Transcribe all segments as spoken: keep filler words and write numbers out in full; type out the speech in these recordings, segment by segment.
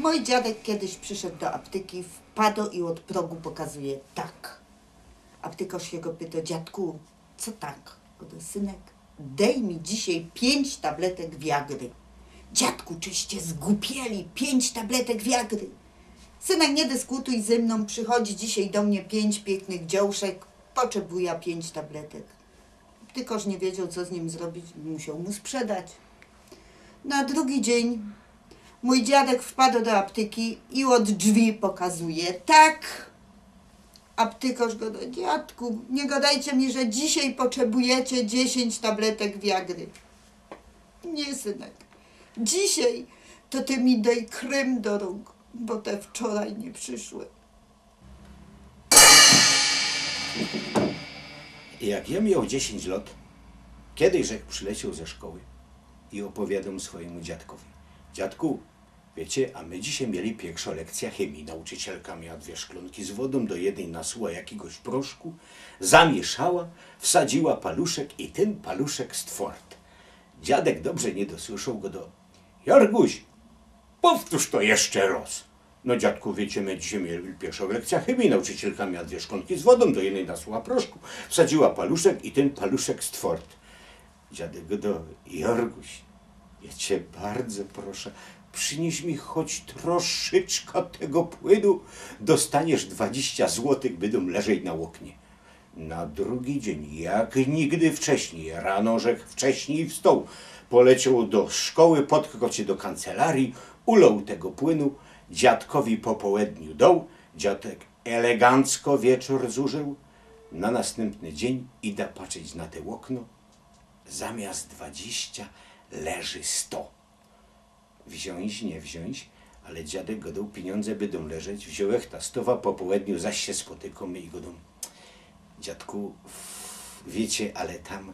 Mōj dziadek kejś prziszoł do aptyki, wpado i ôd progu pokazuje tak. Aptykŏrz go pytŏ: „Dziadku, co tak?” Gŏdŏ: „Synek, dej mi dzisiej piyńć tabletek Viagry.” „Dziadku, czyście zgupieli, piyńć tabletek Viagry?” „Synek, niy dyskutōj zy mnōm, przichodzi dzisiej do mie piyńć piyknych dziołszek, potrzebujã piyńć tabletek.” Aptykŏrz niy wiedzioł, co z nimi zrobić, musioł mu sprzedać. Na drugi dziyń mōj dziadek wpado do aptyki i ôd drzwi pokazuje tak. Aptykŏrz gŏdŏ: „Dziadku, niy gŏdejcie mi, że dzisiej potrzebujecie dziesiyńć tabletek Viagry. Niy, synek, dzisiej to ty mi dej krym do rōnk, bo te wczoraj niy prziszły.” Jak jŏ mioł dziesiyńć lŏt, kejś żech przilecioł ze szkoły i ôpowiadōm swojimu dziadkowi: „Dziadku, wiycie, a my dzisiej mieli piyrwszŏ lekcyjŏ chymije. Nauczycielka mia dwie szklōnki z wodōm, do jednyj nasuła jakigoś proszku, zamiyszała, wsadziła paluszek i tyn paluszek stwŏrd”. Dziadek dobrze niy dosłyszoł, gŏdŏ: „Jorguś, powtōrz to jeszcze rŏz.” „No, dziadku, wiycie, my dzisiej mieli piyrwszŏ lekcyjŏ chymije. Nauczycielka mia dwie szklōnki z wodōm, do jednyj nasuła proszku, wsadziła paluszek i tyn paluszek stwŏrd”. Dziadek gŏdŏ: „Jorguś, jŏ cie bardzo proszã, prziniyś mi choć troszeczkã tego płynu, dostaniesz dwadziścia złotych, bydōm leżeć na ôknie”. Na drugi dziyń, jak nigdy wcześnij, rano żech wcześnij wstoł, polecioł do szkoły, podkroczył sie do kancelaryje, uloł tego płynu, dziadkowi po połedniu doł, dziadek elegancko wieczōr zużōł. Na nastympny dziyń idã patrzeć na te ôkno, zamiast dwadziścia leży sto. Wziōńć, niy wziōńć, ale dziadek gŏdŏ: „Piniōndze bydōm leżeć”. Wziōnłech ta stowa, po połedniu zaś sie spotykōmy i gŏdōm: „Dziadku, w-, wiycie, ale tam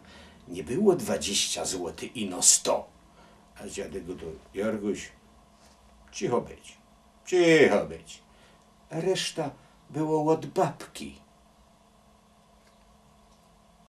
niy było dwadziścia złotych, ino sto”. A dziadek gŏdŏ: „Jorguś, cicho być, cicho być. Reszta było ôd babki”.